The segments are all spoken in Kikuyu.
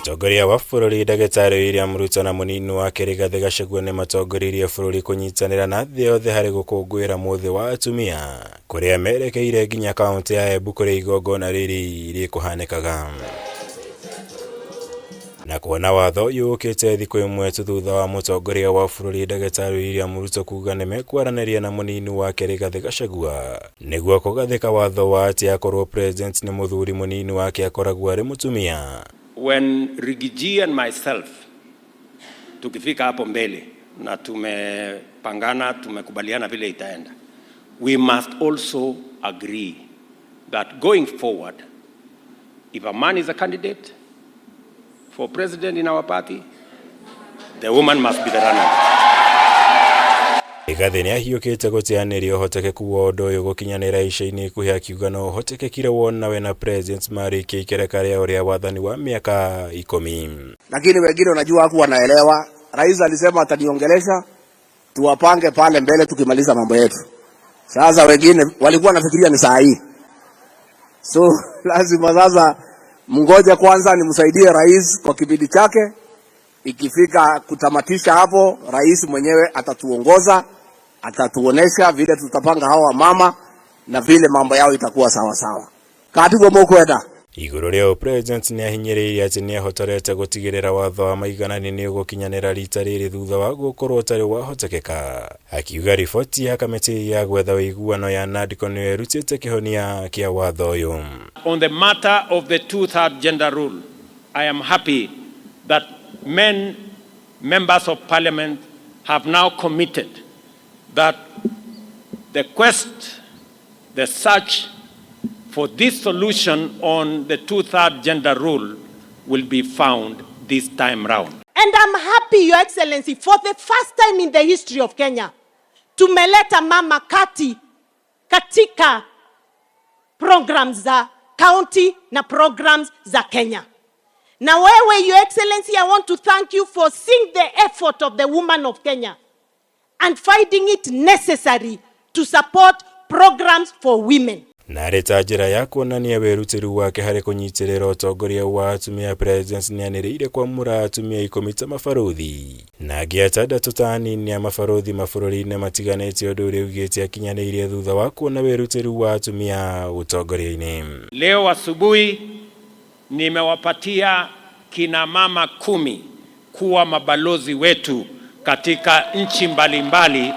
Mũtongoria wa bũrũri Ndagĩtarĩ William Ruto na mũnini wake Rigathĩ Gachagua nĩ matongoririe bũrũri kũnyitanĩra na thĩ yothe harĩ gũkũngũĩra mũthĩ wa atumia kũrĩa merekeire nginya kaũntĩ ya Embu kũrĩa igongona rĩrĩ rĩkũhanĩkaga. Na kuona watho ũyũ ũkĩte thikũ ĩmwe tu thutha wa mũtongoria wa bũrũri Ndagĩtarĩ William Ruto kuga nĩ mekwaranĩria na mũnini wake Rigathĩ Gachagua nĩguo kũgathĩka watho wa atĩ akorwo president nĩ mũthuri mũnini wake akoragwo arĩ mũtumia. When Riggy G and myself tukifika hapo mbele na tumepangana, tumekubaliana vile itaenda, we must also agree that going forward, if a man is a candidate for president in our party, the woman must be the running. Rigathĩ nĩ ahiũkĩte gũteanĩria ũhotekeku wa ũndũ ũyũ gũkinyanĩra ica-inĩ ikuhĩ, akiuga no ũhotekekire wona we na president marĩkia ikereka rĩao rĩa wathani wa mĩaka 10. Lakini wengine unajua haku wanaelewa. Rais alisema ataniongelesha tuwapange pale mbele tukimaliza mambo yetu. Sasa wengine walikuwa wanafikiria ni saa hii, so lazima sasa mngoje kwanza nimsaidie rais kwa kipindi chake. Ikifika kutamatisha hapo, rais mwenyewe atatuongoza, atatuonesha vile tutapanga hawa mama na vile mambo yao itakuwa sawa sawa. Katiguo mukwenda. Igũrũ rĩa president nĩ ahinyĩrĩirie atĩ nĩ ahotorete gũtigĩrĩra watho wa maiganani nĩ ũgũkinyanĩra rita rĩrĩ thutha wa gũkorwo ũtarĩ wahotekeka, akiuga riboti ya kamĩtĩ ya gwetha ũiguano ya NADCO nĩyo ĩrutĩte kĩhonia kĩa watho ũyũ. On the matter of the two-third gender rule, I am happy that men, members of parliament, have now committed that the quest, the search for this solution on the two-third gender rule will be found this time round. And I'm happy, Your Excellency, for the first time in the history of Kenya, tumeleta mama kati katika programs za county na programs za Kenya. Na wewe, Your Excellency, I want to thank you for seeing the effort of the woman of Kenya and finding it necessary to support programs for women. Na arĩ ta njĩra ya kuonania wĩrutĩri wake harĩ kũnyitĩrĩra ũtongoria wa atumia, president nĩanĩrĩire kwamũra atumia 10 ta mabarũthi na angĩ atandatũ ta anini a mabarũthi mabũrũri-inĩ matiganĩte, ũndũ ũrĩa augĩte akinyanĩirie thutha wa kuona wĩrutĩri wa atumia ũtongoria-inĩ. Leo asubuhi nimewapatia kina mama 10 kuwa mabalozi wetu katika nchi mbalimbali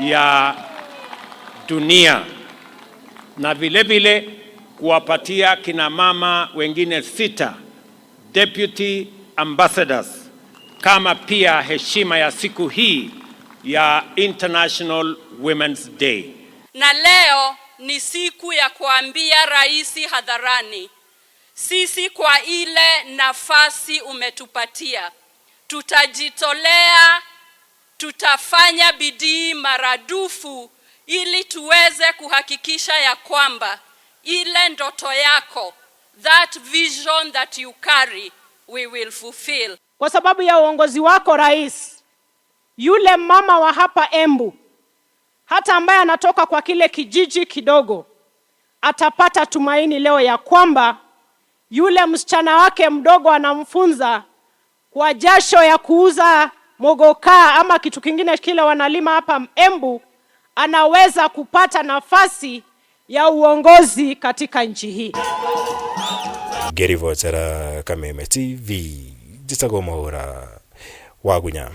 ya dunia na vile vile kuwapatia kina mama wengine sita deputy ambassadors kama pia heshima ya siku hii ya International Women's Day. Na leo ni siku ya kuambia rais hadharani, sisi kwa ile nafasi umetupatia, tutajitolea, tutafanya bidii maradufu ili tuweze kuhakikisha ya kwamba ile ndoto yako, that vision that you carry, we will fulfill. Kwa sababu ya uongozi wako rais, yule mama wa hapa Embu, hata ambaye anatoka kwa kile kijiji kidogo, atapata tumaini leo ya kwamba yule msichana wake mdogo anamfunza kwa jasho ya kuuza mogoka ama kitu kingine kile wanalima hapa Embu, anaweza kupata nafasi ya uongozi katika nchi hii. Ngĩribotera Kameme TV, njĩtagwo Mwaũra Wagunya.